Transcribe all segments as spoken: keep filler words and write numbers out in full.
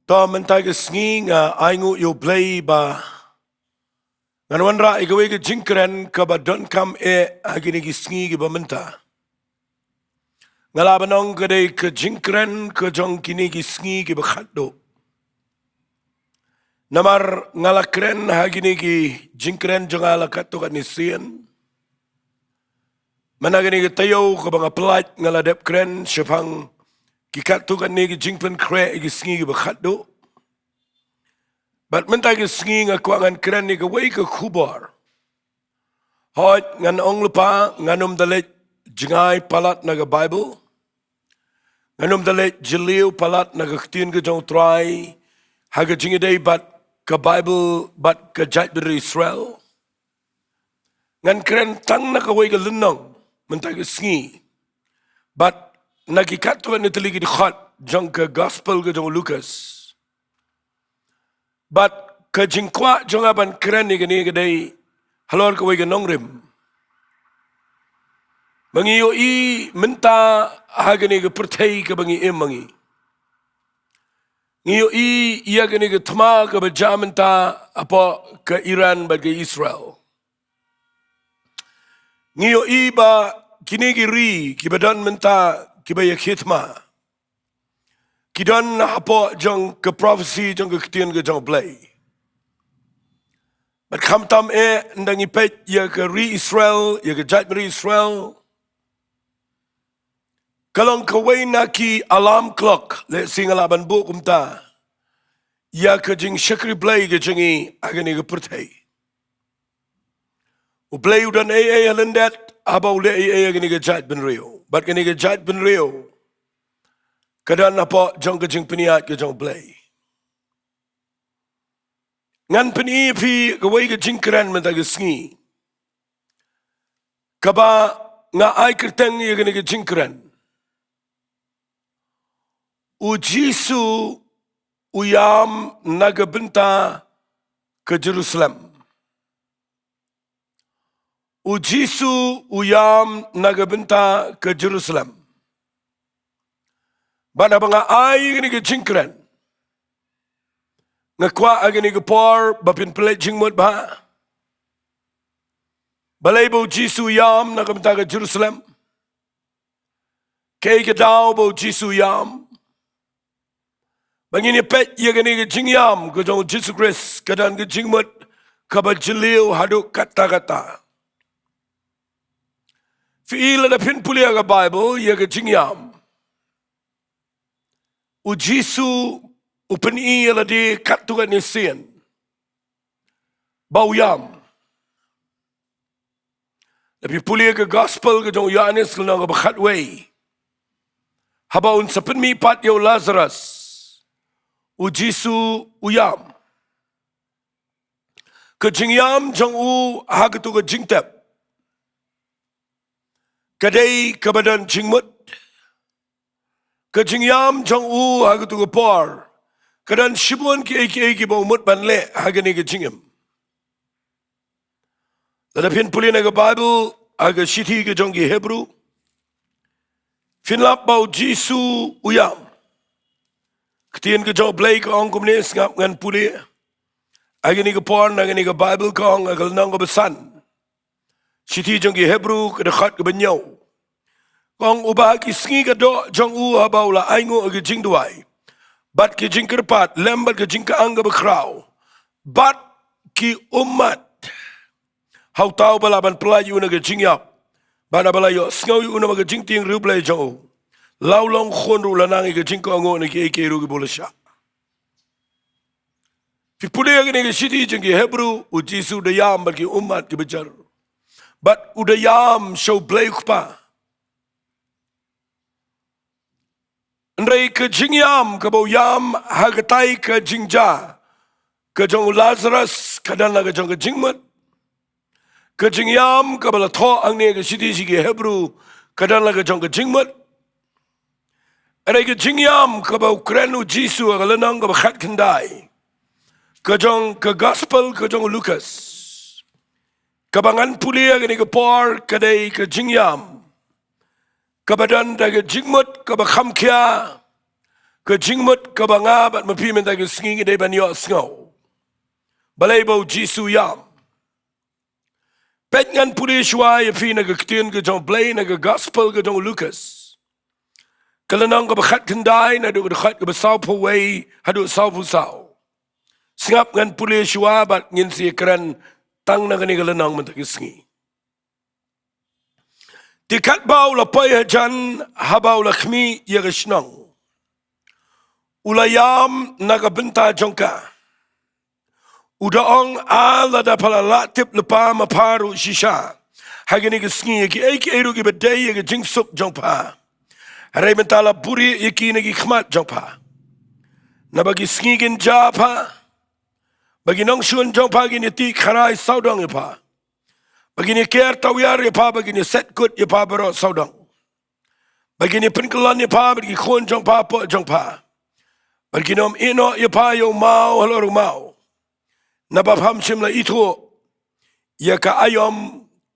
To mynta ka sngi nga ainguh ïa U Blei ba ngan wanrah ïa kawei ka jingkren kaba donkam eh ha kine ki sngi kiba mynta. Nga lah ban ong ka dei ka jingkren ka jong kine ki sngi kiba khatduh. Namar nga la kren ha kine ki jingkren jong nga la katto katne sien. Mynta kane ka taïew kaba nga pynlait nga la dep kren shaphang ki katto katne ki jingpynkhreh ïa ki sngi kiba khatduh. Bad mynta ka sngi nga kwah ngan kren ïa kawei ka khubor. Hooid, ngan ong lypa, ngan ym da leit jngai palat na ka Baibl. Ngan ym da leit jylliew palat na ka Ktien ka jong U Trai ha ka jingïadei bad ka Baibl bad ka jaitbynriew Israel. Ngan kren tang na kawei ka lynnong mynta ka sngi. Bad na ki katto katne tylli ki dkhot jong ka Gospel ka jong u Lukas. Bad ka jingkwah jong nga ban kren ïa kane ka dei halor kawei ka nongrim ba ngi ïohi mynta ha kane ka pyrthei kaba ngi im ma ngi. Ngi ïohi ïa kane ka thma kaba jia mynta hapoh ka Iran bad ka Israel. Ngi ïohi ba kine ki ri kiba don mynta kiba ïa khie thma ki don hapoh jong ka prophecy jong ka Ktien ka jong U Blei. Bad khamtam eh ynda ngi peit ïa ka ri Israel, ïa ka jaitbynriew Israel, ka long kawei na ki alarm clock, lehse nga lah ban buh kumta, ïa ka jingshakri Blei ka jong ngi ha kane ka pyrthei. U Blei u don ei ei ha lyndet haba u leh ei ei ha kane ka jaitbynriew. Bad kane ka jaitbynriew ka don hapoh jong ka jingpynïaid ka jong U Blei. Ngan pyni ïa phi kawei ka jingkren mynta ka sngi kaba nga ai kyrteng ïa kane ka jingkren: U Jisu u ïam na ka bynta ka Jerusalem. U Jisu u ïam na ka bynta ka Jerusalem. Bad haba nga ai ïa kane ka jingkren, nga kwah ha kane ka por ba phin pynleit jingmut bha. Balei ba U Jisu u ïam na ka bynta ka Jerusalem? Kaei ka daw ba U Jisu u ïam? Ba ngin ïa peit ïa kane ka jingïam ka jong U Jisu Khrist ka don ka jingmut kaba jylliew haduh katta katta. Phi i lada phin pule ïa ka Baibl ïa ka jingïam, U Jisu u pyni ïa lade katto katne sien ba u ïam. Lada phi pule ïa ka Gospel ka jong u Ïoannis ka lynnong kaba khatwei, haba un sa pynmih pat ïa u Lazarus, U Jisu u ïam. Ka jingïam jong u ha kato ka jingtep ka dei kaba don jingmut. Ka jingïam jong u ha kato ka por ka don shibun kiei kiei kiba u mut ban leh ha kane ka jingim. Lada phin pule na ka Baibl ha ka shithi ka jong ki Hebru, phin lap ba U Jisu u ïam. Ka Ktien ka jong U Blei ka ong kumne, sngap ngan pule. Ha kane ka por na kane ka Baibl ka ong ha ka lynnong kaba san, shithi jong ki Hebru ka dkhot kaba hynñiew. Ka ong, uba ha ki sngi ka doh jong u haba u la ainguh ïa ki jingduwai bad ki jingkyrpad lem bad ka jingkyang kaba khraw bad ki ummat, ha uta uba lah ban pyllait ïa u na ka jingïap bad haba la ïohsngew ïa u namar ka jingtieng riewblei jong u, la u long khun ruh u la nang ïa ka jingkohnguh na kiei kiei ruh kiba u la shah. Phi pule ïa kane ka shithi jong ki Hebru, U Jisu u da ïam bad ki ummat kiba jar bad u da ïam sha U Blei U Kpa. Hynrei ka jingïam kaba u ïam ha katai ka jingjia ka jong u Lazarus ka don la ka jong ka jingmut. Ka jingïam kaba la thoh hangne ha ka shithi sha ki Hebru ka don la ka jong ka jingmut. Hynrei ka jingïam kaba u kren U Jisu ha ka lynnong kaba khatkhyndai ka jong ka Gospel ka jong u Lukas, kaba ngan pule ïa kane ka por, ka dei ka jingïam kaba don da ka jingmut kaba kham khia, Ka jingmut kaba nga bad ma phi mynta ka sngi ngi dei ban ïohsngew. Balei ba u Jisu u ïam? Peit, ngan pule shuwa ïa phi na ka ktien ka jong u Blei na ka gospel ka jong u Lukas, ka lynnong kaba khatkhyndai, naduh ka dkhot kaba sawphew wei haduh sawphew saw. Sngap, ngan pule shuwa bad ngin sa ïakren tang na kane ka lynnong mynta ka sngi. Te katba u la poi hajan, haba u la khmih ïa ka shnong, u la ïam na ka bynta jong ka, u da ong, A, lada pha la lah tip lypa ma pha ruh shisha ha kine ki sngi ïa kiei kiei ruh kiba dei ïa ka jingsuk jong pha, hynrei mynta la buhrieh ïa ki na ki khmat jong pha. Naba ki sngi kin jia, pha bad ki nongshun jong pha kin ïatih kharai sawdong ïa pha, bad kin ïaker tawiar ïa pha, bad kin ïaset kut ïa pha baroh sawdong, bad kin ïapynkyllon ïa pha bad ki khun jong pha hapoh jong pha, bad kin ym ïehnoh ïa pha ïa u maw halor u maw, naba pham shym la ithuh ïa ka aïom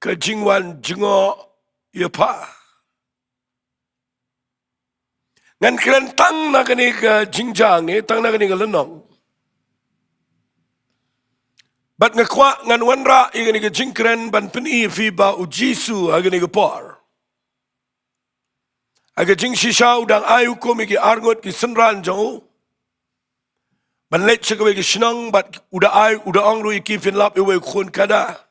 ka jingwan jngoh ïa pha. Ngan kren tang na kane ka jingjia, ne tang na kane ka lynnong. Bad nga kwah ngan wanrah ïa kane ka jingkren ban pyni ïa phi ba u Jisu ha kane ka por, ha ka jingshisha, u dang ai hukum ïa ki arngut ki synran jong u ban leit sha kawei ka shnong, bad u da ai, u da ong ruh ïa ki, Phin lap ïa uwei u khun kada,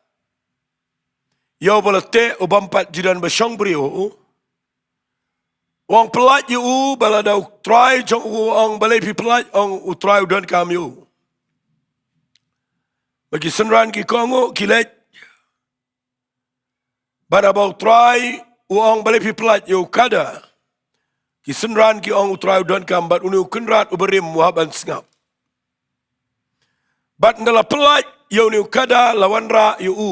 ïa uba la teh, u bym pat ju don ba shong briew ha u. U ong, Pyllait ïa u. Bad lada u trai jong u ong, Balei phi pyllait? Ong, U Trai u donkam ïa u. Bad ki synran ki kohnguh, ki leit. Bad haba u trai u ong, Balei phi pyllait ïa u kada? Ki synran ki ong, U Trai u donkam. Bad une u kynrad uba rim u hap ban sngap. Bad ynda la pyllait ïa une u kada, la wanrah ïa u,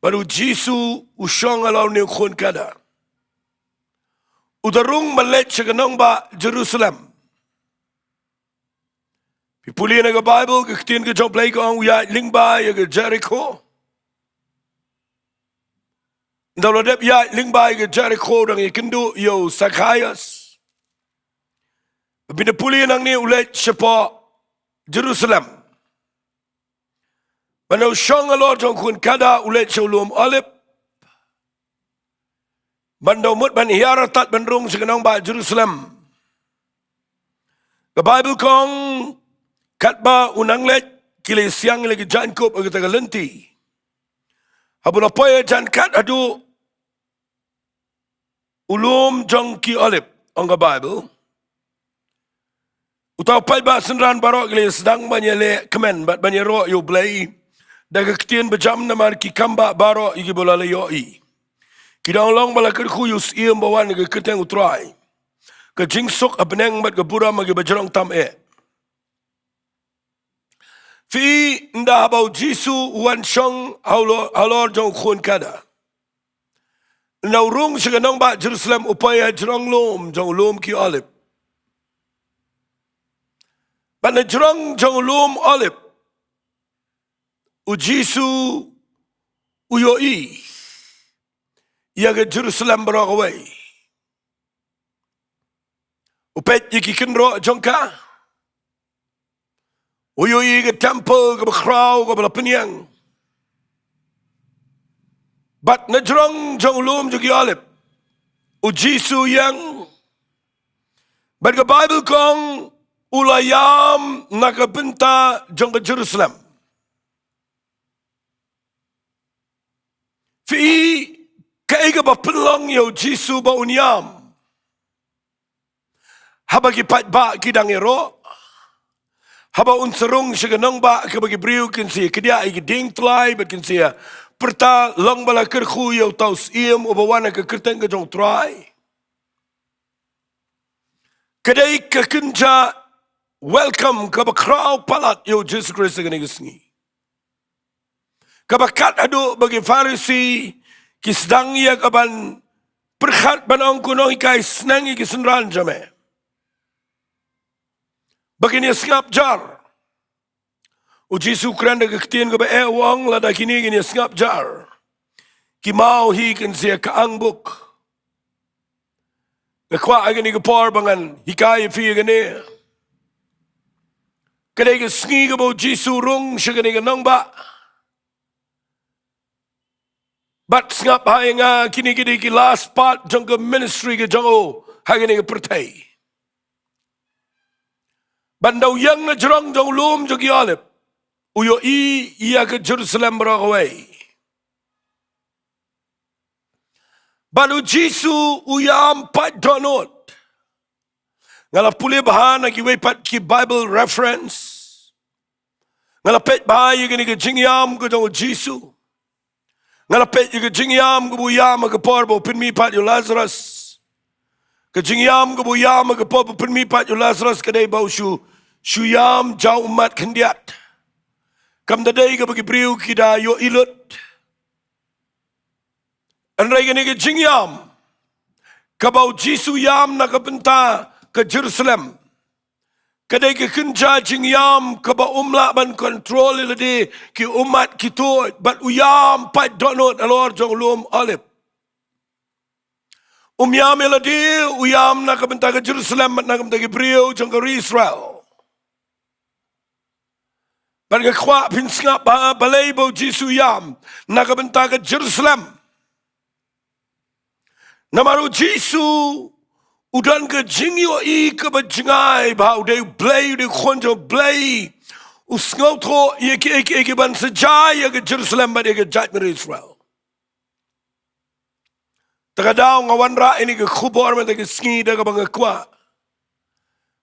bad u Jisu u shong halor une u khun kada. U da rung ban leit sha ka nongbah Jerusalem. Phi pule na ka Baibl, ka ktien ka jong u Blei ka ong, u ïaid lyngba ïa ka Jerikho. Ynda u la dep ïaid lyngba ïa ka Jerikho, u dang ïakynduh ïa u Sakhaios, ba phin da pule nangne, u leit shapoh Jerusalem. Bad ynda u shong halor jong u khun kada, u leit sha u lum Olib. Bad ynda u mut ban hiar artat ban rung sha ka nongbah Jerusalem, ka Baibl ka ong, katba u nang leit, ki la ïasiang ïa la ki jaiñkup ha kata ka lynti. Haba u la poi hajan kat haduh u lum jong ki Olib, ong ka Baibl, uta u paidbah synran baroh ki la ïasdang ban ïaleh kmen bad ban ïaroh ïa u Blei da ka ktien bajam, namar ki kam bah baroh ïa kiba la ïohi. Ki da ong, Long ba la kyrkhu ïa u Syiem ba wan ha ka kyrteng u Trai, ka jingsuk ha bneng bad ka burom ha kiba jrong tam eh. Phi i, ynda haba u Jisu u wan shong halor, halor jong u khun kada, ynda u rung sha ka nongbah Jerusalem, u poi hajrong lum jong u lum ki Olib. Bad na jrong jong u lum Olib, u Jisu u ïohi ïa ka Jerusalem baroh kawei. U peit ïa ki kynroh jong ka. U ïohi ka temple kaba khraw, kaba la pynïeng. Bad na jrong jong u lum jong ki Olib, u Jisu u ïeng. Bad ka Baibl ka ong, u la ïam na ka bynta jong ka Jerusalem. Phi i, kaei kaba pynlong ïa u Jisu ba un ïam? Haba ki paidbah ki dang ïaroh, haba un sa rung sha ka nongbah kaba ki briew kin sa ïakdiah ïa ki diengtlai bad kin sa ïapyrta, Long ba la kyrkhu ïa uta u Syiem uba wan ha ka kyrteng ka jong u Trai. Ka dei ka kynja welcome kaba khraw palat ïa u Jisu Khrist ha kane ka sngi, kaba kat haduh ba ki Pharisi ki sdang ïa ka ban pyrkhat ban ong, Ko nonghikai, sneng ïa ki synran jong me ba kin ïa sngap jar. U Jisu u kren da ka ktien kaba eh, u ong, Lada kine kin ïa sngap jar, ki maw hi kin sa ïa kyang buk. Nga kwah ha kane ka por ba ngan hikai ïa phi ïa kane. Ka dei ka sngi kaba u Jisu u rung sha kane ka nongbah. Bad sngap ha ïa nga, kine ki dei ki last part jong ka ministry ka jong u ha kane ka pyrthei. Bad ynda u ïeng na jrong jong u lum jong ki Olib, u ïohi ïa ka Jerusalem baroh kawei. Bad u Jisu u ïam pait dohnud. Nga la pule bha na kiwei pat ki Bible reference. Nga la peit bha ïa kane ka jingïam ka jong u Jisu. Nga la peit ïa ka jingïam kaba u ïam ha ka por ba u pynmih pat ïa u Lazarus. Ka jingïam kaba u ïam ha ka por ba u pynmih pat ïa u Lazarus ka dei ba u shu, shu ïam ja u mat khyndiat. Kam da dei kaba ki briew ki da ïohi lut. Hynrei kane ka jingïam kaba u Jisu u ïam na ka bynta ka Jerusalem, ka dei ka kynja jingïam kaba um lah ban control ïa lade, ki ummat ki tuid, bad u ïam pait dohnud halor jong u lum Olib. Um ïam ïa lade, u ïam na ka bynta ka Jerusalem bad na ka bynta ki briew jong ka ri Israel. Bad nga kwah phin sngap bha balei ba u Jisu u ïam na ka bynta ka Jerusalem. Namar u Jisu u don ka jingïohi kaba jngai ba u dei u Blei, u dei u Khun jong u Blei. U sngewthuh ïa kiei kiei kiban sa jia ïa ka Jerusalem bad ïa ka jaitbynriew Israel. Te ka daw nga wanrah ïa kane ka khubor mynta ka sngi da kaba nga kwah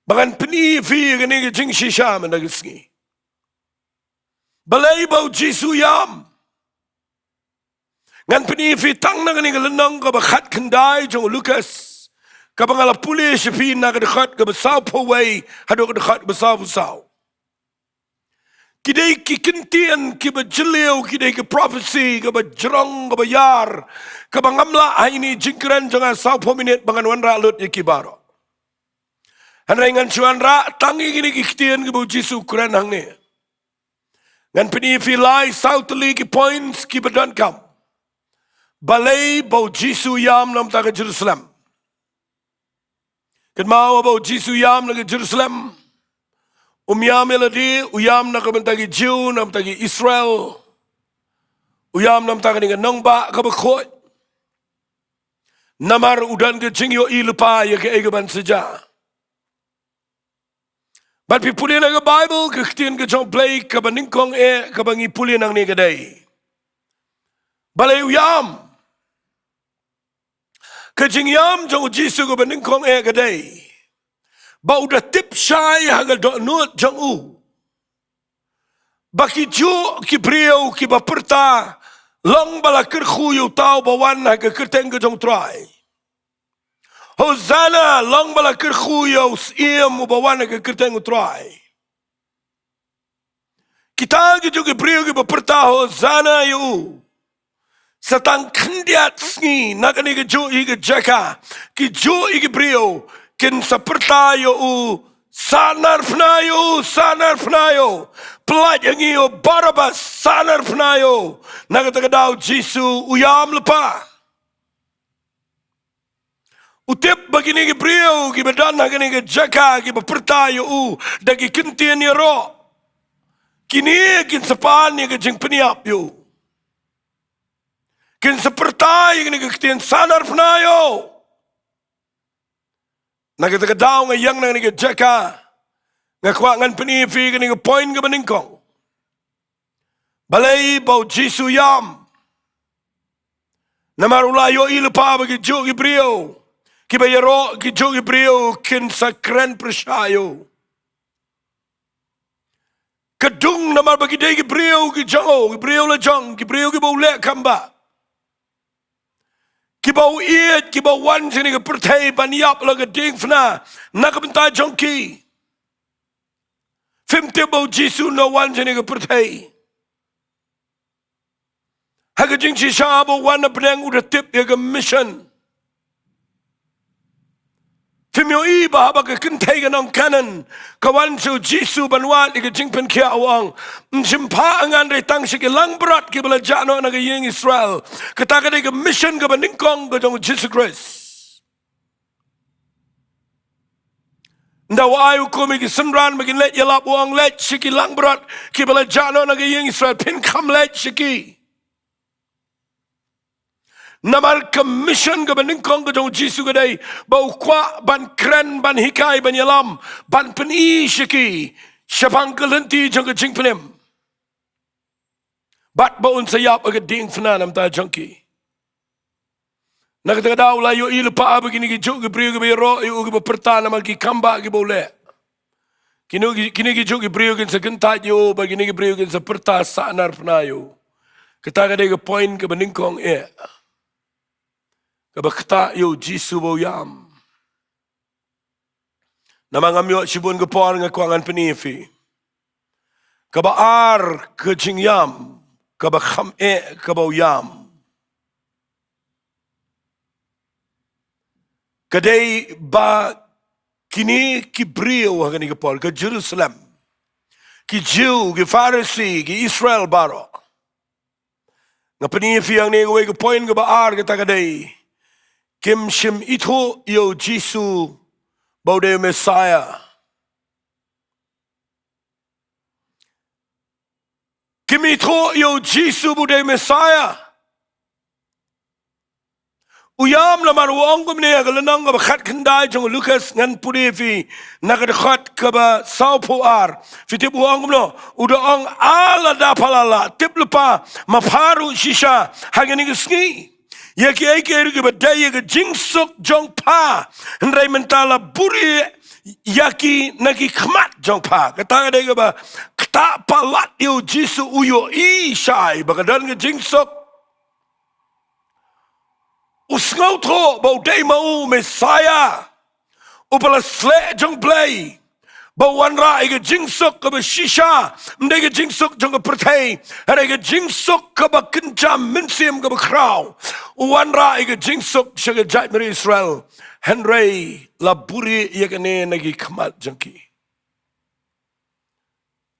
ba ngan pyni ïa phi ïa kane ka jingshisha mynta ka sngi. Balei ba u Jisu u ïam? Ngan pyni ïa phi tang na kane ka lynnong kaba khatkhyndai jong u Lukas, kaba nga la pule sha phi na ka dkhot kaba sawphew wei haduh ka dkhot kaba sawphew saw. Ki dei ki ktien kiba jylliew, ki dei ki prophecy kaba jrong, kaba ïar, kaba ngam lah ha ine i jingkren jong nga sawphew minit ba ngan wanrah lut ïa ki baroh. Hynrei ngan shu wanrah tang ïa kine ki ktien kiba u Jisu u kren hangne. Ngan pyni ïa phi lai saw tylli ki points kiba donkam. Balei ba u Jisu u ïam na ka bynta ka Jerusalem? Kynmaw ba u Jisu u ïam na ka Jerusalem. Um ïam ïa lade, u ïam na ka bynta ki Jiw, na ka bynta ki Israel. U ïam na ka bynta kane ka nongbah kaba khuid. Namar u don ka jingïohi lypa ïa kaei kaban sa jia. Bad phi pule na ka Baibl, ka ktien ka jong u Blei kaba nyngkong eh kaba ngi pule nangne ka dei, balei u ïam? Ka jingïam jong u Jisu kaba nyngkong eh ka dei ba u da tip shai ha ka dohnud jong u ba ki juh ki briew kiba pyrta, long ba la kyrkhu ïa uta uba wan ha ka kyrteng ka jong u Trai. Hosanna, long ba la kyrkhu ïa u Syiem uba wan ha ka kyrteng u Trai. Kita ki juh ki briew kiba pyrta Hosanna ïa u, sa tang khyndiat sngi na kane ka juh ïa ka jaka, ki juh ïa ki briew kin sa pyrta ïa u, "Sahnarphna ïa u, sahnarphna ïa u. Pyllait ïa ngi ïa u Barabbas, sahnarphna ïa u." Na kata ka daw u Jisu u ïam lypa. U tip ba kine ki briew kiba don ha kane ka jaka kiba pyrta ïa u da ki ktien ïaroh, kine kin sa pan ïa ka jingpynïap ïa u. Kin sa pyrta ïa kine ki ktien, "Sahnarphna ïa u." Na kata ka daw nga ïeng na kane ka jaka, nga kwah ngan pyni ïa phi kane ka point kaba nyngkong. Balei ba u Jisu u ïam? Namar u la ïohi lypa ba ki juh ki briew kiba ïaroh, ki juh ki briew kin sa kren pyrshah ïa u. Ka dung namar ba ki dei ki briew ki jong u, ki briew la jong, ki briew kiba u leh kam bah, kiba u ïeit, kiba wan sha kane ka pyrthei ban ïap la ka diengphna na ka bynta jong ki. Phim tip ba u Jisu u wan sha kane ka pyrthei ha ka jingshisha ba u wan na pdeng, u da tip ïa ka mission. Phim ïohi ba haba ka kynthei ka nong Kanan ka wan sha u Jisu ban wad ïa ka jingpynkhiah, u ong, "Ym shym phah ïa nga hynrei tang sha ki langbrot kiba la jah noh na ka ïing Israel." Kata ka dei ka mission kaba nyngkong ka jong u Jisu Khrist. Ynda u ai hukum ïa ki synran ba kin leit ïalap, u ong, leit sha ki langbrot kiba la jah noh na ka ïing Israel, phin kham leit sha ki. Namar ka mission kaba nyngkong ka jong u Jisu ka dei ba u kwah ban kren, ban hikai, ban ïalam, ban pyni sha ki shaphang ka lynti jong ka jingpynim. Bad ba un sa ïap ha ka diengphna na ka bynta jong ki. Na kata ka daw la ïohi lypa ba kine ki juh ki briew kiba ïaroh ïa u kiba pyrta namar ki kam ba kiba u leh. Kine ki, kine ki juh ki briew kin sa kyntait ïa u bad kine ki briew kin sa pyrta sahnarphna ïa u. Kata ka dei ka point kaba nyngkong eh. Kaba ktah ïa u Jisu ba u ïam. Namar ngam ïoh shibun ka por, nga kwah ngan pyni ïa phi. Kaba ar ka jingïam kaba kham eh kaba u ïam ka dei ba kine ki briew ha kane ka por ka Jerusalem, ki Jiw, ki Pharisi, ki Israel baroh. Nga pyni ïa phi hangne kawei ka point kaba ar, kata ka dei kim shym ithuh ïa u Jisu ba u dei u Messiah. Kim ithuh ïa u Jisu ba u dei u Messiah. U ïam namar u ong kumne ha ka lynnong kaba khatkhyndai jong u Lukas, ngan pule ïa phi na ka dkhot kaba sawphew ar. Phi tip u ong kumno? U da ong, a lada pha la lah tip lypa, ma pha ruh shisha ha kane ka sngi ïa kiei kiei ruh kiba dei ïa ka jingsuk jong pha, hynrei mynta la buhrieh ïa ki na ki khmat jong pha. Kata ka dei kaba ktah palat ïa u Jisu, u ïohi shai ba ka don ka jingsuk. U sngewthuh ba u dei ma u Messiah uba la sleh jong Blei, ba u wanrah ïa ka jingsuk kaba shisha, ym dei ka jingsuk jong ka pyrthei, hynrei ka jingsuk kaba kynja mynsiem kaba khraw. U wanrah ïa ka jingsuk sha ka jaitbynriew Israel, hynrei la buhrieh ïa kane na ki khmat jong ki.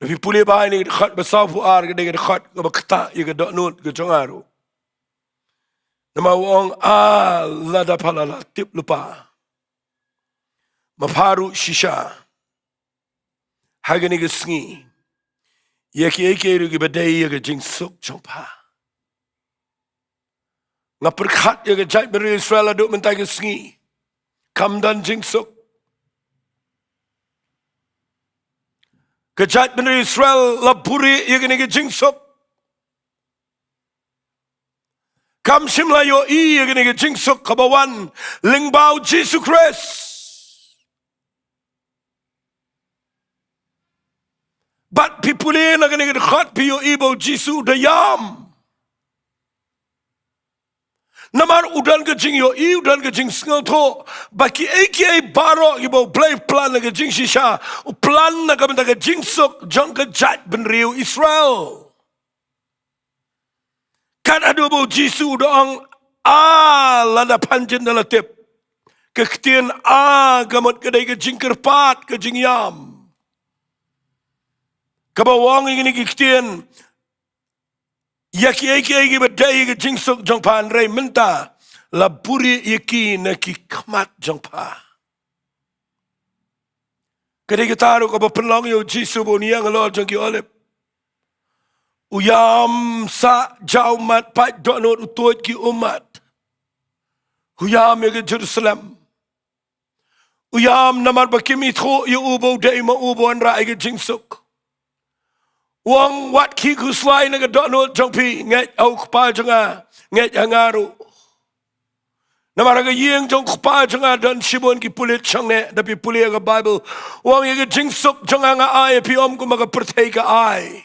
Lada phi pule bha ïa kane ka dkhot ba sawphew ar, ka dei ka dkhot kaba ktah ïa ka dohnud ka jong nga ruh. Namar u ong, a lada pha la lah tip lypa, ma pha ruh shisha ha kane ka sngi ïa kiei kiei ruh kiba dei ïa ka jingsuk jong pha. Nga pyrkhat ïa ka jaitbynriew Israel haduh mynta ka sngi, kam don jingsuk. Ka jaitbynriew Israel la buhrieh ïa kane ka jingsuk. Kam shym la ïohi ïa kane ka jingsuk kaba wan lyngba u Jisu Khrist. Bad phi pule na kane ka dkhot, phi ïohi ba u Jisu u da ïam. Namar u don ka jingïohi, u don ka jingsngewthuh ba kiei kiei baroh kiba u Blei u plan na ka jingshisha, u plan na ka bynta ka jingsuk jong ka jaitbynriew Israel. Kat haduh ba u Jisu u da ong, a lada phan jin da la tip. Ka ktien a ka mut ka dei ka jingkyrpad, ka jingïam. Kaba u ong ïa kine ki ktien, ïa kiei kiei kiba dei ïa ka jingsuk jong pha, hynrei mynta la buhrieh ïa ki na ki khmat jong pha. Ka dei kata ruh kaba pynlong ïa u Jisu ba un ïeng halor jong ki Olib. U ïam sah, jaw mat, pait dohnud, u tuid ki ummat. U ïam ïa ka Jerusalem. U ïam namar ba kim ithuh ïa u ba u dei ma u ba wanrah ïa ka jingsuk. U ong, wat khih khuslai na ka dohnud jong phi, ngeit ha u Kpa jong nga, ngeit ha nga ruh. Namar ha ka ïing jong u Kpa jong nga don shibun ki pulit shangne, da phi pule ha ka Baibl. U ong, ïa ka jingsuk jong nga nga ai ïa phi, ym kumba ka pyrthei ka ai.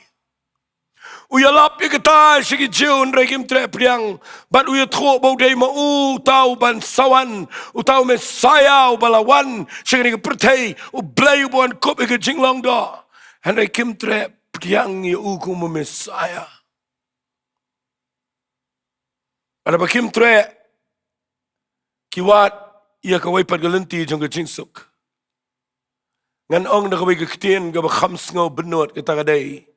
U ïalap ïa kata sha ki Jiw, hynrei kim treh pdiang. Bad u ïathuh ba u dei ma u uta uban sa wan, uta u Messaïah uba la wan sha kane ka pyrthei, u Blei uba wan kup ïa ka jinglong doh. Hynrei kim treh pdiang ïa u kum u Messaïah. Bad haba kim treh, ki wad ïa kawei pat ka lynti jong ka jingsuk. Ngan ong da kawei ka ktien kaba kham sngew bynnud, kata ka dei,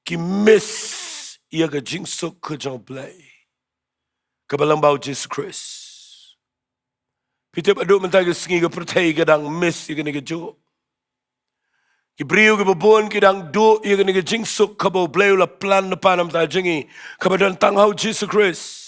ki miss ïa ka jingsuk ka jong u Blei, kaba lyngba u Jisu Khrist. Phi tip, haduh mynta ka sngi ka pyrthei ka dang miss ïa kane kajuh. Ki briew kiba bun ki dang duh ïa kane ka jingsuk kaba U Blei u la plan lypa na ka bynta jong ngi, kaba don tang ha U Jisu Khrist.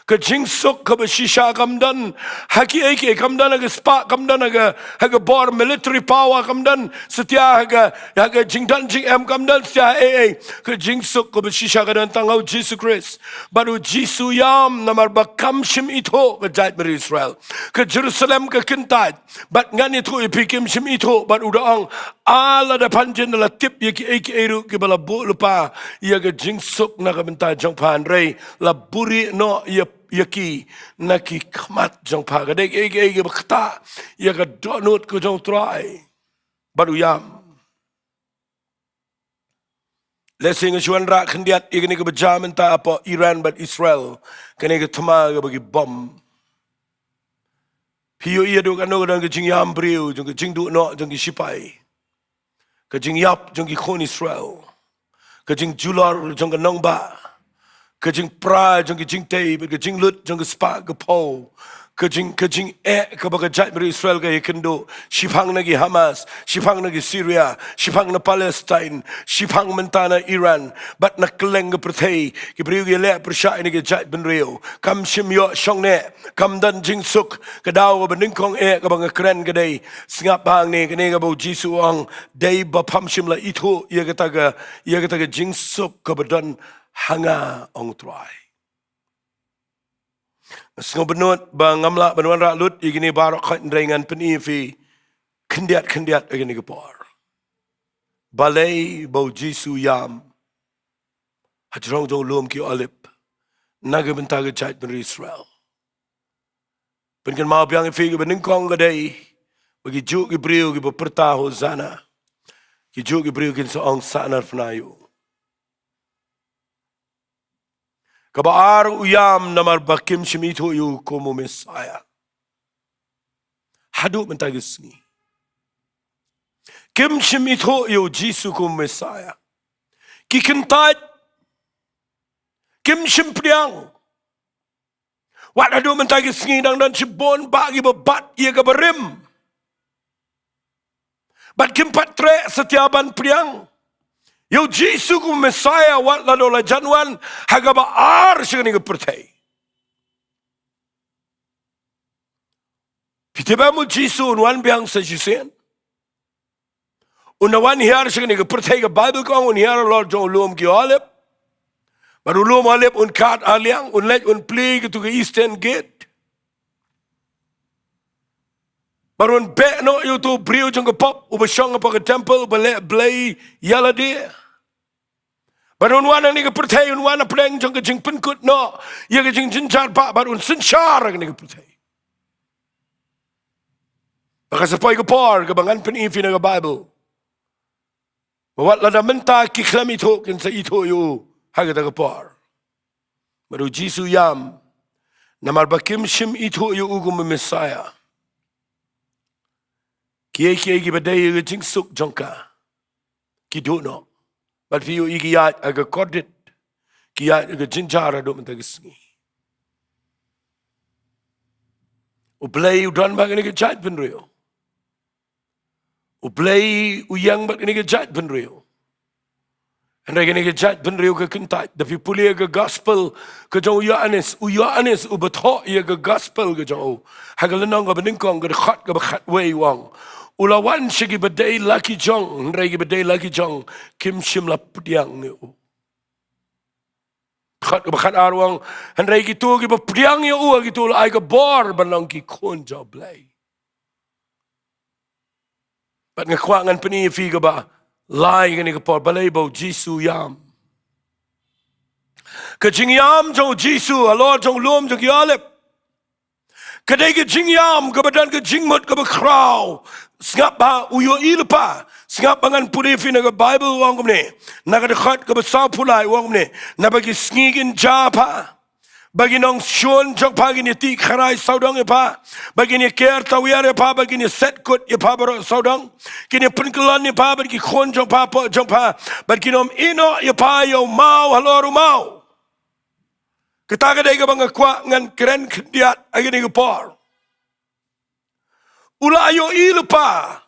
Ka jingsuk kaba shisha kam don ha kiei kiei, kam don ha ka spah, kam don ha ka, ha ka bor military power, kam don satia ha ka, ha ka jingdon jingem, kam don satia ha ei ei. Ka jingsuk kaba shisha ka don tang ha U Jisu Khrist. Bad U Jisu u ïam namar ba kam shym ithuh ka jaitbynriew Israel. Ka Jerusalem ka kyntait. Bad ngan ïathuh ïa phi, kim shym ithuh, bad u da ong, ah, lada phan jin da la tip ïa kiei kiei ruh kiba la buh lypa ïa ka jingsuk na ka bynta jong pha, hynrei la buhrieh noh ïa, ïa ki na ki khmat jong pha. Ka dei kiei kiei kiba ktah ïa ka dohnud ka jong U Trai. Bad u ïam. Lehse nga shu wanrah khyndiat ïa kane kaba jia mynta hapoh Iran bad Israel, kane ka thma kaba ki bom. Phi ïohi haduh katno ka don ka jingïam briew jong ka jingduh noh jong ki shipai, ka jingïap jong ki khun Israel, ka jingjulor jong ka nongbah, ka jingpra jong ki jingtei, bad ka jinglut jong ka spah ka phew, ka jing, ka jingeh kaba ka jaitbynriew Israel ka ïakynduh, shiphang na ki Hamas, shiphang na ki Syria, shiphang na Palestine, shiphang mynta na Iran, bad na kylleng ka pyrthei, ki briew ki leh pyrshah ïa kane ka jaitbynriew. Kam shym ïoh shong neh, kam don jingsuk. Ka daw kaba nyngkong eh kaba nga kren ka dei, sngap hangne, kane kaba U Jisu u ong, dei ba pham shym la ithuh ïa kata ka, ïa kata ka jingsuk kaba don ha nga, ong U Trai. Sngewbha nud ba ngam lah ban wanrah lut ïa kine baroh khoit, hynrei ngan pyni ïa phi khyndiat khyndiat ha kane ka por. Balei ba U Jisu u ïam hajrong jong u lum ki Olib na ka bynta ka jaitbynriew Israel? Pynkynmaw biang ïa phi, kaba nyngkong ka dei ba ki juh ki briew kiba pyrta Hosanna, ki juh ki briew kin sa ong, sahnarphna ïa u. Kaba ar, u ïam namar ba kim shym ithuh ïa u kum u Messiah. Haduh mynta ki sngi kim shym ithuh ïa U Jisu kum u Messiah. Ki kyntait, kim shym pdiang. Wat haduh mynta ki sngi dang don shibun bah kiba bat ïa ka barim bad kim pat treh satia ban pdiang ïa U Jisu kum u Messiah, wat la dei la jan wan ha kaba ar sha kane ka pyrthei. Phi tip em, U Jisu un wan biang sa shisien. Un da wan hiar sha kane ka pyrthei, ka Baibl ka ong un hiar halor jong u lum ki Olib. Bad u lum Olib un khad arliang, un leit un plie katu ka Eastern Gate. Bad un beh noh ïa utu u briew jong ka pop uba shong hapoh ka temple, uba leh blei ïa lade. Bad un wan ha kane ka pyrthei, un wan hapdeng jong ka jingpynkut noh ïa ka jingjynjar bah, bad un synshar ha kane ka pyrthei. Bad ka sa poi ka por kaba ngan pyni ïa phi na ka Baibl ba wat lada mynta ki khlem ithuh, kin sa ithuh ïa u ha kata ka por. Bad U Jisu u ïam namar ba kim shym ithuh ïa u kum u Messiah. Kiei kiei kiba dei ïa ka jingsuk jong ka, ki duh noh. Bad phi ïohi ki ïaid ha ka kordit, ki ïaid ha ka jynjar haduh mynta ki sngi. U Blei u don bad kane ka jaitbynriew. U Blei u ïeng bad kane ka jaitbynriew. Hynrei kane ka jaitbynriew ka kyntait. Da phi pule ka gospel ka jong u Ïoannis, u Ïoannis uba thoh ïa ka gospel ka jong u, ha ka lynnong kaba nyngkong, ka dkhot kaba khatwei, u ong, u la wan sha kiba dei la ki jong, hynrei kiba dei la ki jong kim shym la pdiang ïa u. Dkhot kaba khatar u ong, hynrei kito kiba pdiang ïa u, ha kito u la ai ka bor ban long ki khun jong U Blei. Bad nga kwah ngan pyni ïa phi kaba lai kane ka por, balei ba U Jisu u ïam. Ka jingïam jong U Jisu halor jong u lum jong ki Olib ka dei ka jingïam kaba don ka jingmut kaba khraw. Sngap ba u ïohi lypa. Sngap ba ngan pule ïa phi na ka Baibl, u ong kumne, na ka dkhot kaba sawphew lai, u ong kumne, naba ki sngi kin jia pha, ba ki nongshun jong pha kin ïatih kharai sawdong ïa pha, ba kin ïaker tawiar ïa pha, ba kin ïaset kut ïa pha baroh sawdong, kin ïapynkyllon ïa pha bad ki khun jong pha, pop jong pha, bad kin ym ïehnoh ïa pha ïa u maw halor u maw. Kata ka dei kaba nga kwah ngan kren khyndiat ha kane ka por. U la ïohi lypa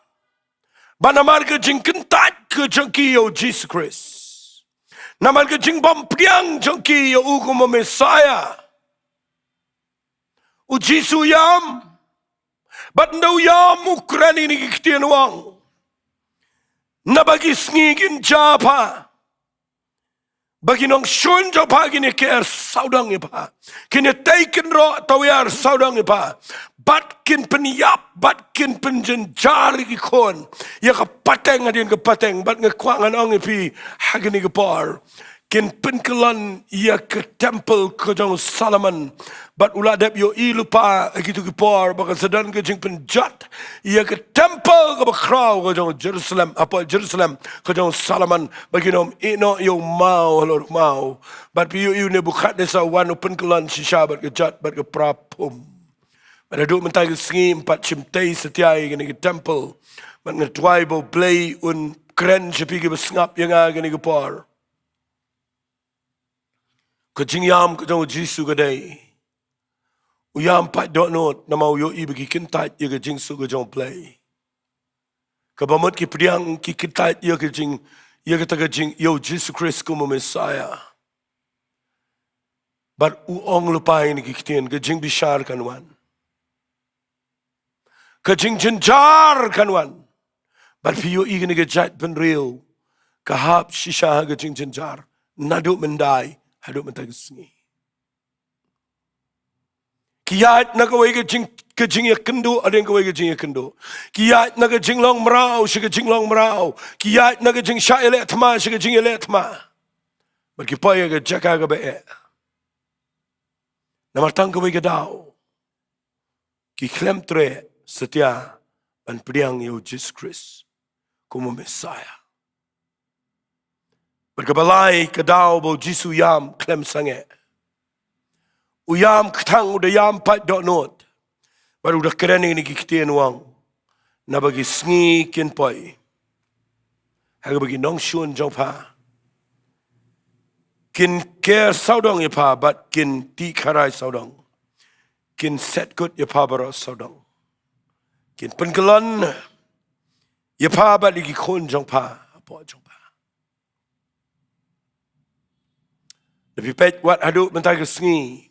Bad namar ka jingkyntait ka jong ki ïa u Jisu Khrist, namar ka jingbym pdiang jong ki ïa u kum u Messiah, u Jisu u ïam. Bad ynda u ïam u kren ïa kine ki ktien, u ong: Naba ki sngi kin jia pha ba ki nongshun jong pha kin ïaker sawdong ïa pha, kin ïatei kynroh tawiar sawdong ïa pha, bad kin pynïap bad kin pynjynjar ïa ki khun ïa ka pateng hadien ka pateng. Bad nga kwah ngan ong ïa phi ha kane ka por, kin pynkyllon ïa ka temple ka jong u Solomon. Bad u la dep ïohi lypa ha kito ki por ba kan sa don ka jingpynjot ïa ka temple kaba khraw ka jong Jerusalem, hapoh Jerusalem ka jong u Solomon, ba kin ym ïehnoh ïa u maw halor u maw. Bad phi ïohi u Nebukhadnessar u wan u pynkyllon shisha bad ka jot bad ka pra phom. Bad haduh mynta ka sngi ym pat shym tei satia ïa kane ka temple. Bad nga duwai ba U Blei un kren sha phi kiba sngap ïa nga ha kane ka por. Ka jingïam ka jong u Jisu ka dei u ïam paid dohnud, namar u ïohi ba ki kyntait ïa ka jingsuk ka jong U Blei. Kaba mut ki pdiang, ki kyntait ïa ka jing, ïa kata ka jing, ïa u Jisu Khrist kum u Messiah. Bad u ong lypa ïa kine ki ktien: Ka jingbishar kan wan, ka jingjynjar kan wan. Bad phi ïohi kane ka jaitbynriew ka hap shisha ha ka jingjynjar naduh myndai haduh mynta ka sngi. Ki ïaid na kawei ka jing, ka jingïakynduh hadien kawei ka jingïakynduh. Ki ïaid na ka jinglong mraw sha ka jinglong mraw. Ki ïaid na ka jingshah ïaleh thma sha ka jingïaleh thma. Bad ki poi ha ka jaka kaba eh. Namar tang kawei ka daw ki khlem treh satia ban pdiang ïa u Jisu Khrist kum u Messiah. Bad kaba lai, ka daw ba u Jisu u ïam khlem sangeh. U ïam kthang, u da ïam paid dohnud. Bad u da kren ïa kine ki ktien, u ong: Naba ki sngi kin poi ha kaba ki nongshun jong pha kin ker sawdong ïa pha bad kin tih kharai sawdong, kin set kut ïa pha baroh sawdong, kin pynkyllon ïa pha bad ïa ki khun jong pha hapoh jong pha. Lada phi peit wat haduh mynta ka sngi,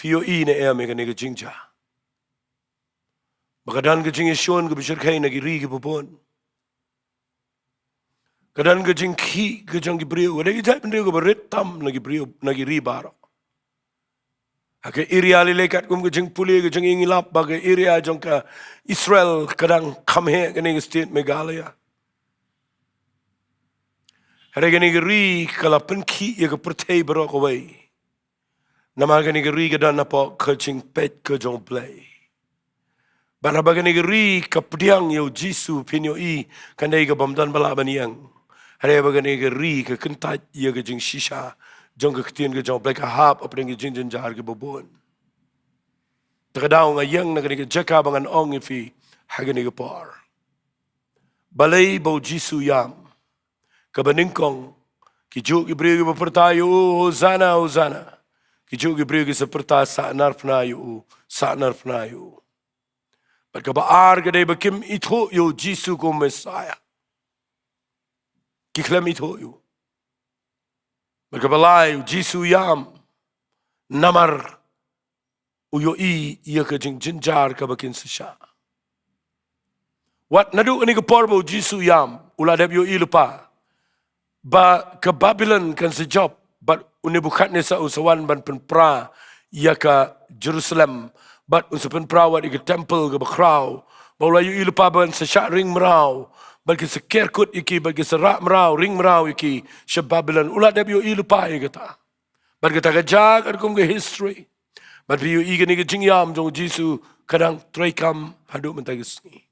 phi ïohi ne em ïa kane ka jingjia? Ba ka don ka jingïashun kaba shyrkhei na ki ri kiba bun. Ka don ka jingkhih ka jong ki briew, ka dei ka jaitbynriew kaba rit tam na ki briew, na ki ri baroh. Ha ka area lei lei katkum ka jingpule ka jingïainguh lap ba ka area jong ka Israel ka dang kham heh kane ka state Meghalaya. Hynrei kane ka ri ka la pynkhih ïa ka pyrthei baroh kawei. Namar kane ka ri ka don hapoh ka jingpeit ka jong U Blei. Bad haba kane ka ri ka pdiang ïa u Jisu, phin ïohi, kan dei kabym don ba lah ban ïeng. Hynrei haba kane ka ri ka kyntait ïa ka jingshisha jong ka ktien ka jong U Blei, ka hap hapdeng ka jingjynjar kiba bun. Te ka daw nga ïeng na kane ka jaka ba ngan ong ïa phi ha kane ka por. Balei ba u Jisu u ïam? Kaba nyngkong, ki juh ki briew kiba pyrta ïa u, "Hosanna, Hosanna." Ki juh ki briew ki sa pyrta, "Sahnarphna ïa u, sahnarphna ïa u." Bad kaba ar ka dei ba kim ithuh ïa u Jisu kum u Messiah. Ki khlem ithuh ïa u. Bad kaba lai, u Jisu u ïam namar u ïohi ïa ka jingjynjar kaba kin sa shah. Wat naduh kane ka por ba u Jisu u ïam, u la dep ïohi lypa ba ka Babilon kan sa jop, bad u Nebukhadnessar un sa wan ban pynpra ïa ka Jerusalem, bad un sa pynpra wat ïa ka temple kaba khraw. Bad u la ïohi lypa ban sa shah ring mraw, bad kin sa ker kut ïa ki, bad kin sa rah mraw, ring mraw ïa ki sha Babilon. U la dep ïohi lypa ïa kata. Bad kata ka jia katkum ka history. Bad phi ïohi kane ka jingïam jong u Jisu ka dang treikam haduh mynta ka sngi.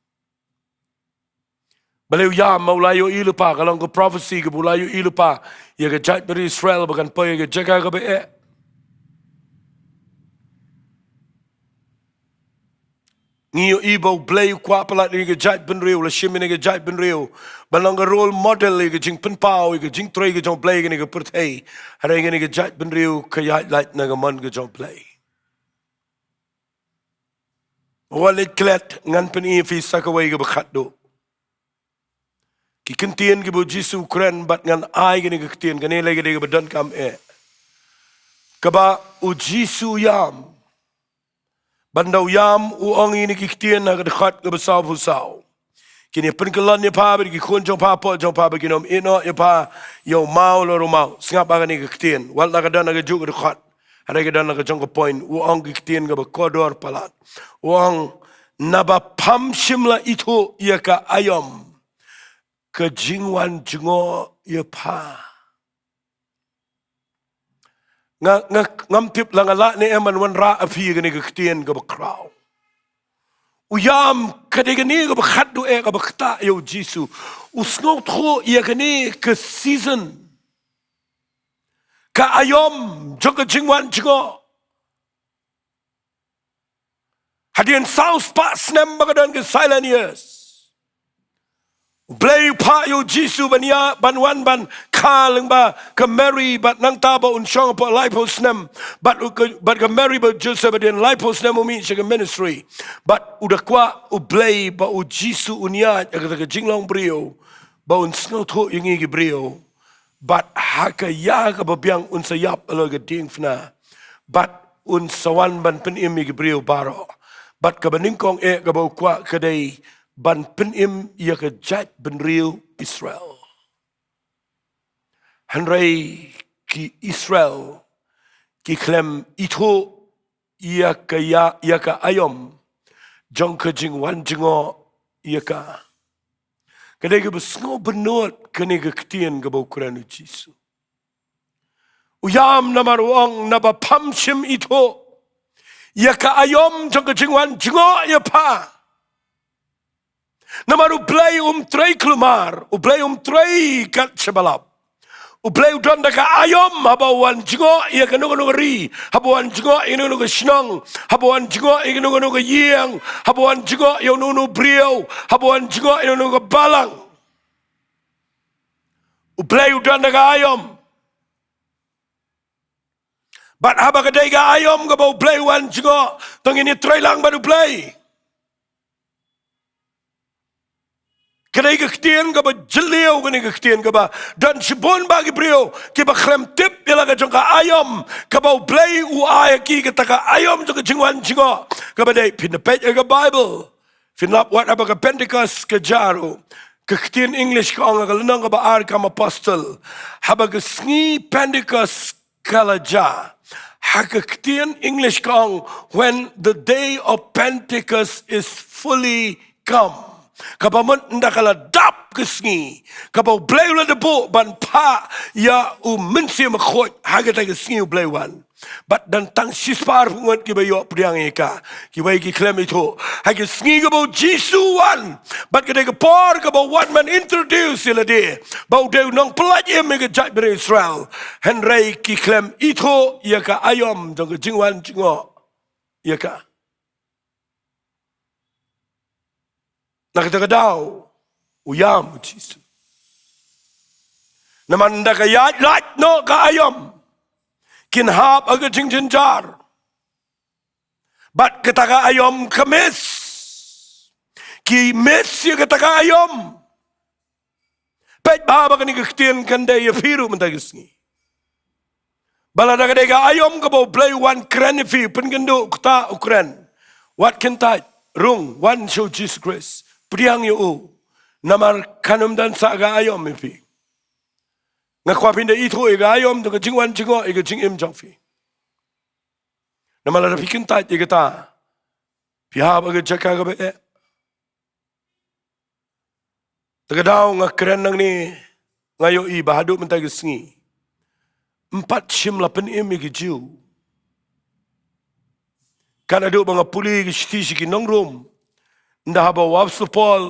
Balei u ïam? Ma u la ïohi lypa, ka long ka prophecy kaba u la ïohi lypa ïa ka jaitbynriew Israel ba kan poi ha ka jaka kaba eh. Ngi ïohi ba U Blei u kwah palat ïa kane ka jaitbynriew, u la shim ïa kane ka jaitbynriew ban long ka role model ïa ka jingpynpaw ïa ka jingtrei ka jong U Blei ha kane ka pyrthei. Hynrei kane ka jaitbynriew ka ïaid lait na ka mon ka jong U Blei. Wat leit klet, ngan pyni ïa phi sa kawei kaba khatduh. Ki kyntien kiba u Jisu u kren bad ngan ai kane ka ktien, kane lei ka dei kaba donkam eh. Kaba u Jisu u ïam. Ban da u ïam u ong ïa kine ki ktien ha ka dkhot kaba sawphew saw. Kin ïa pynkyllon ïa pha bad ki khun jong pha, hapoh jong pha, ba kin ym ïehnoh ïa pha ïa u maw lor u maw. Sngap ha kane ka ktien. Wat la ka don ha kajuh ka dkhot, hynrei ka don ha ka jong ka point. U ong ki ktien kaba kordor palat. U ong, naba pham shym la ithuh ïa ka aïom ka jingwan jngoh ïa pha. Nga, nga, ngam tip la nga lah ne em ban wanrah ïa phi ïa kane ka ktien kaba khraw. U ïam ka dei kane kaba khatduh eh kaba ktah ïa u Jisu. U sngewthuh ïa kane ka season. Ka aïom jong ka jingwan jngoh. Hadien saw spah snem ba ka don ka silent years. U Blei u phah ïa u Jisu ban ïa, ban wan ban kha lyngba ka Mary, bad nangta ba un shong hapoh laiphew snem. Bad u ka, bad ka Mary bad Joseph, hadien laiphew snem u mih sha ka ministry. Bad u da kwah u Blei ba u Jisu un ïaid ha kata ka jinglong briew, ba un sngewthuh ïa ngi ki briew. Bad ha ka ïa kaba biang un sa ïap halor ka diengphna. Bad un sa wan ban pynim ïa ki briew baroh. Bad kaba nyngkong eh kaba u kwah ka dei ban pynim ïa ka jaitbynriew Israel. Hynrei ki Israel ki khlem ithuh ïa ka ïa, ïa ka aïom jong ka jingwan jngoh ïa ka. Ka dei kaba sngewbynnud kane ka ktien kaba u kren u Jisu. U ïam namar u ong, naba pham shym ithuh ïa ka aïom jong ka jingwan jngoh ïa pha. Namar u Blei um trei khlumar, u Blei um trei kat shabalap. U Blei u don da ka aïom haba u wan jngoh ïa kano kano ka ri, haba u wan jngoh ïa kano kano ka shnong, haba u wan jngoh ïa kano kano ka ïing, haba u wan jngoh ïa uno uno u briew, haba u wan jngoh ïa uno uno ka balang. U Blei u don da ka aïom. Bad haba ka dei ka aïom kaba u Blei u wan jngoh, to ngin ïa trei lang bad u Blei. Ka dei ka ktien kaba jylliew, kane ka ktien kaba don shibun bah ki briew kiba khlem tip ïa la ka jong ka aïom kaba u Blei u ai ha ki, kata ka aïom jong ka jingwan jngoh. Kaba dei, phin da peit ïa ka Bible, phin lap wat haba ka Pentecost ka jia ruh, ka ktien English ka ong ha ka lynnong kaba ar Kam Apostol, haba ka sngi Pentecost ka la jia. Ha ka ktien English ka ong, when the day of Pentecost is fully come. Kaba mut ynda ka la dap ka sngi kaba u Blei u la da buh ban phah ïa u Mynsiem Bakhuid, ha kata ka sngi u Blei u wan. Bad don tang shispah arphew ngut kiba ïoh pdiang ïa ka. Kiwei ki khlem ithuh. Ha ka sngi kaba u Jisu u wan, bad ka dei ka por kaba u wan ban introduce ïa lade ba u dei u nongpyllait im ïa ka jaitbynriew Israel. Hynrei ki khlem ithuh ïa ka aïom jong ka jingwan jngoh ïa ka. Na kata ka daw u ïam u Jisu. Namar ynda ka ïaid lait noh ka aïom, kin hap ha ka jingjynjar. Bad kata ka aïom ka miss. Ki miss ïa kata ka aïom. Peit bha ba kane ka ktien kan dei ïa phi ruh mynta ka sngi. Ba lada ka dei ka aïom kaba u Blei u wan kren ïa phi, pynkynduh, kata u kren, wat kyntait, rung, wan sha u Jisu Khrist, pdiang ïa u. Namar kan ym don shuh ka aïom ïa phi. Nga kwah phin da ithuh ïa ka aïom jong ka jingwan jngoh ïa ka jingim jong phi. Namar lada phi kyntait ïa kata, phi hap ha ka jaka kaba eh. Te ka daw nga kren nangne, nga ïohi ba haduh mynta ka sngi, ym pat shym la pynim ïa ki Jiw. Kan haduh ba nga pule ka shithi sha ki nong Rom, ynda haba u Apostol Paul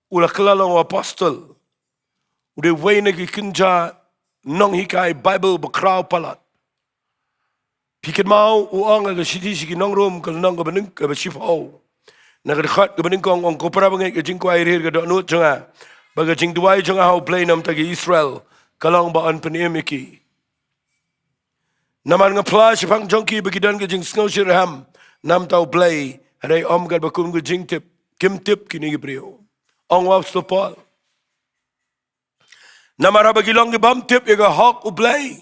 u la kylla long u apostol, u dei uwei na ki kynja nonghikai Baibl ba khraw palat. Phi kynmaw u ong ha ka shithi sha ki nong Rom, ka lynnong kaba nyng, kaba shiphew, na ka dkhot kaba nyngkong, ong, ko para bangeit, ka jingkwah ïa ka dohnud jong nga bad ka jingduwai jong nga ha u Blei na ka bynta ki Israel ka long ba yn pynim ïa ki. Namar nga phla shaphang jong ki ba ki don ka jingsngewshitrhem na ka bynta u Blei, hynrei ym katba kum ka jingtip, kim tip kine ki briew. Ong u Apostol Paul, Namar haba ki long ki bym tip ïa ka hok U Blei,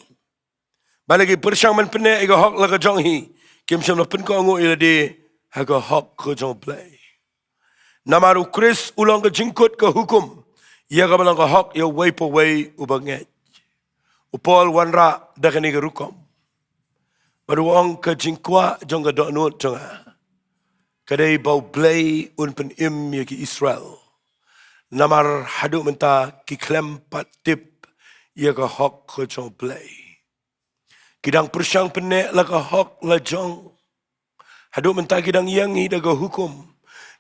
ba la ki pyrshang ban pynneh ïa ka hok la ka jong hi, kim shym la pynkohnguh ïa lade ha ka hok ka jong U Blei. Namar U Khrist u long ka jingkut ka hukum ïa kaba long ka hok ïa uwei pa uwei uba ngeit. U Paul u wanrah da kane ka rukom. Bad u ong, ka jingkwah jong ka dohnud jong nga ka dei ba U Blei un pynim ïa ki Israel. Namar haduh mynta ki khlem pat tip ïa ka hok ka jong U Blei. Ki dang pyrshang pynneh la ka hok la jong. Haduh mynta ki dang ïeng hi da ka hukum.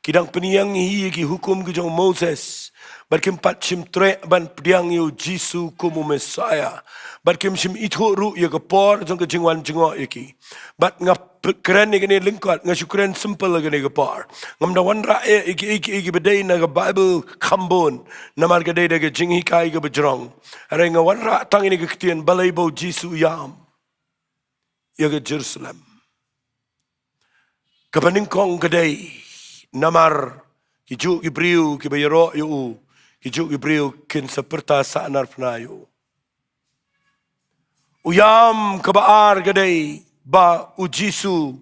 Ki dang pynïeng hi ïa ki hukum ki jong u Moses. Bad kim pat shym treh ban pdiang ïa U Jisu kum u Messiah. Bad kim shym ithuh ruh ïa ka por jong ka jingwan jngoh ïa ki. Bad nga p-, kren ïa kane lyngkot, nga shu kren simple ïa kane ka por. Ngam da wanrah ïa ki, ïa ki, ïa ki ba dei na ka Bible kham bun. Namar ka dei da ka jinghikai kaba jrong. Hynrei nga wanrah tang ïa kane ka ktien, balei ba U Jisu u ïam ïa ka Jerusalem. Kaba nyngkong ka dei namar ki juh ki briew kiba ïaroh ïa u, ki juh ki briew kin sa pyrta sahnarphna ïa u. U ïam kaba ar ka dei ba U Jisu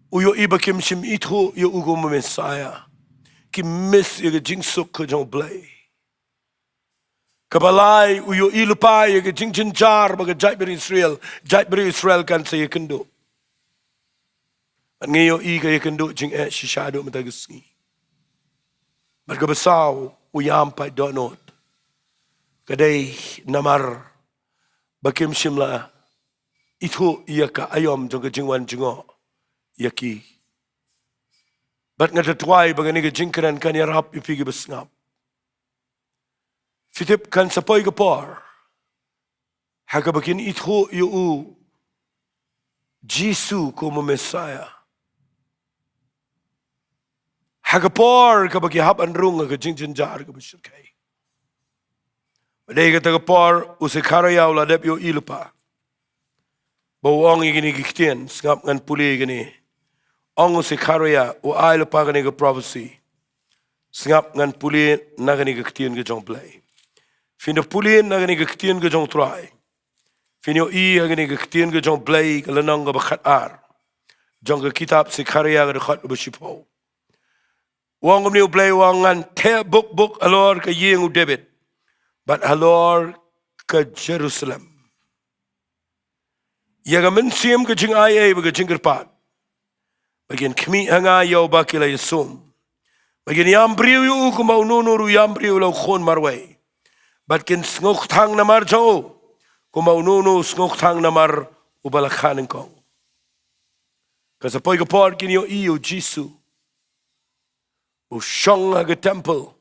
u ïohi ba kim shym ithuh ïa u kum u Messiah. Ki miss ïa ka jingsuk ka jong U Blei. Kaba lai, u ïohi lypa ïa ka jingjynjar ba ka jaitbynriew Israel, jaitbynriew Israel kan sa ïakynduh. Bad ngi ïohi ka ïakynduh jingeh shisha haduh mynta ka sngi. Bad kaba saw, u ïam paid dohnud ka dei namar ba kim shym la ithuh ïa ka aïom jong ka jingwan jngoh ïa ki. Bad nga da duwai ba kane ka jingkren kan ïarap ïa phi kiba sngap. Phi tip kan sa poi ka por ha kaba kin ithuh ïa U Jisu kum u Messiah ha ka por kaba ki hap ban rung ha ka jingjynjar kaba shyrkhei. Ba dei kata ka por u Sekhariah u la dep ïohi lypa ba u ong ïa kine ki ktien. Sngap, ngan pule ïa kine. Ong u Sekhariah, u ai lypa kane ka prophecy. Sngap, ngan pule na kane ka ktien ka jong U Blei. Phin da pule na kane ka ktien ka jong U Trai, phin ïohi ha kane ka ktien ka jong U Blei, ka lynnong kaba khatar jong ka kitab Sekhariah, ka dkhot kaba shiphew. U ong kumne U Blei, u ong, ngan theh buk buk halor ka ïing u David bad halor ka Jerusalem ïa ka mynsiem ka jingai ei bad ka jingkyrpad. Ba kin khmih ha nga ïa uba ki la ïasum. Ba kin ïam briew ïa u kumba uno uno ruh u ïam briew ïa la u khun marwei. Bad kin sngewkthang namar jong u kumba uno uno u sngewkthang namar uba la kha nyngkong. Kan sa poi ka por kin ïohi ïa U Jisu u shong ha ka temple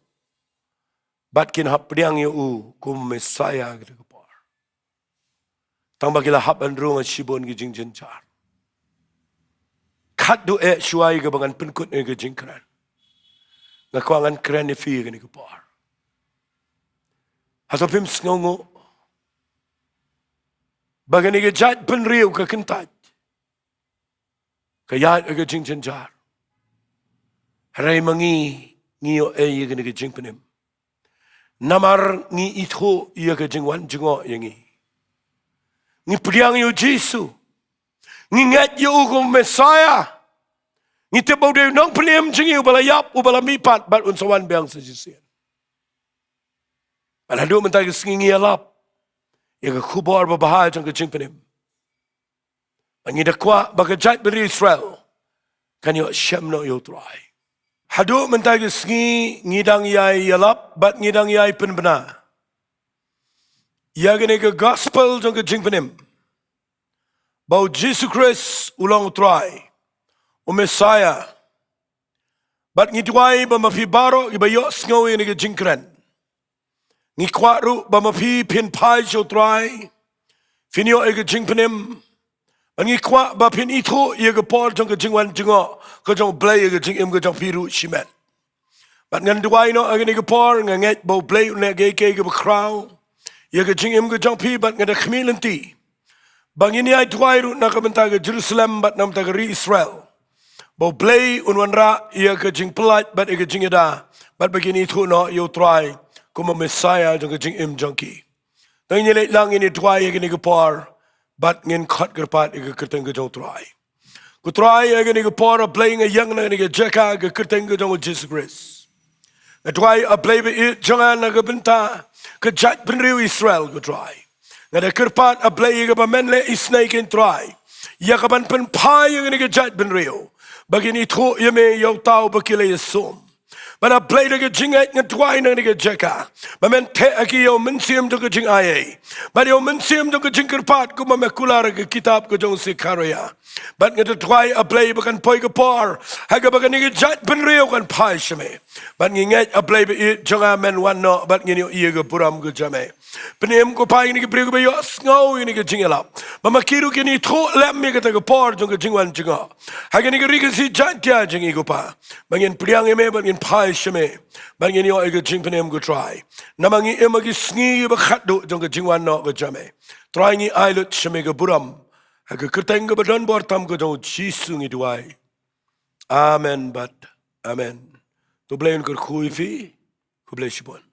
bad kin hap pdiang ïa u kum u Messiah ha kata ka por. Tang ba ki la hap ban rung ha shibun ki jingjynjar. Khatduh eh shuwa ïa kaba ngan pynkut ïa ka jingkren, nga kwah ngan kren ïa phi ïa kane ka por. Hato phim sngewnguh ba kane ka jaitbynriew ka kyntait, ka ïaid ha ka jingjynjar? Hynrei ma ngi, ngi ïoh ei ïa kane ka jingpynim. Namar ngi ithuh ïa ka jingwan jngoh ïa ngi. Ngi pdiang ïa U Jisu. Ngi ngeit ïa u kum u Messiah. Ngi tip ba u dei u nongpynim jong ngi, uba la ïap, uba la mihpat bad un sa wan biang sa shisien. Bad haduh mynta ka sngi ngi ïalap ïa ka khubor babha jong ka jingpynim. Ba ngi da kwah ba ka jaitbynriew Israel kan ïoh shem noh ïa U Trai. Haduh mynta ka sngi ngi dang ïai ïalap bad ngi dang ïai pynbna ïa kane ka gospel jong ka jingpynim, ba U Jisu Khrist u long U Trai, u Messiah. Bad ngi duwai ba ma phi baroh kiba ïohsngew ïa kane ka jingkren, ngi kwah ruh ba ma phi phin phai sha U Trai, phin ïoh ïa ka jingpynim. Bad ngi kwah ba phin ithuh ïa ka por jong ka jingwan jngoh ka jong U Blei ïa ka jingim ka jong phi ruh shimet. Bad ngan duwai noh ha kane ka por, nga ngeit ba U Blei un leh kiei kiei kiba khraw ïa ka jingim ka jong phi, bad nga da khmih lynti ba ngin ïai duwai ruh na ka bynta ka Jerusalem bad na ka bynta ka ri Israel, ba U Blei un wanrah ïa ka jingpyllait bad ïa ka jingïada, bad ba kin ithuh noh ïa U Trai kum u Messiah jong ka jingim jong ki. Te ngin ïaleit lang, ngin ïa duwai ha kane ka por bad ngin khot kyrpad ïa ka kyrteng ka jong u Trai. Ko Trai, ha kane ka por, A Blei, nga ïeng na kane ka jaka ha ka kyrteng ka jong u Jisu Khrist. Nga duwai, A Blei ba ïeit jong nga, na ka bynta ka jaitbynriew Israel, ko Trai. Nga da kyrpad, A Blei, ïa kaba men leh isynei, ko Trai, ïa kaban pynphai ïa kane ka jaitbynriew ba kin ithuh ïa me, ïa uta uba ki la ïasum. Bad A Blei, da ka jingngeit nga duwai na kane ka jaka ba men theh ha ki ïa u mynsiem jong ka jingai ei bad ïa u mynsiem jong ka jingkyrpad, kumba me kular ha ka kitab ka jong u Sekhariah. Bad nga da duwai, A Blei, ba kan poi ka por ha kaba kane ka jaitbynriew kan phai sha me. Bad ngi ngeit, A Blei ba ïeit jong nga, men wan noh bad ngin ïohi ïa ka burom ka jong me. Pynim, ko Pa, ïa kine ki briew kiba ïohsngew ïa kane ka jingïalap, ba ma ki ruh kin ithuh lem ïa kata ka por jong ka jingwan jngoh ha kane ka Ri Khasi Jaiñtia jong ngi, ko Pa, ba ngin pdiang ïa me bad ngin phai sha me bad ngin ïoh ïa ka jingpynim, ko Trai. Namar ngi im ha ki sngi kiba khatduh jong ka jingwan noh ka jong me. Trai, ngi ai lut sha me ka burom. Ha ka kyrteng kaba don bor tam ka jong u Jisu ngi duwai. Amen bad amen. To U Blei un kyrkhu ïa phi. Khublei shibun.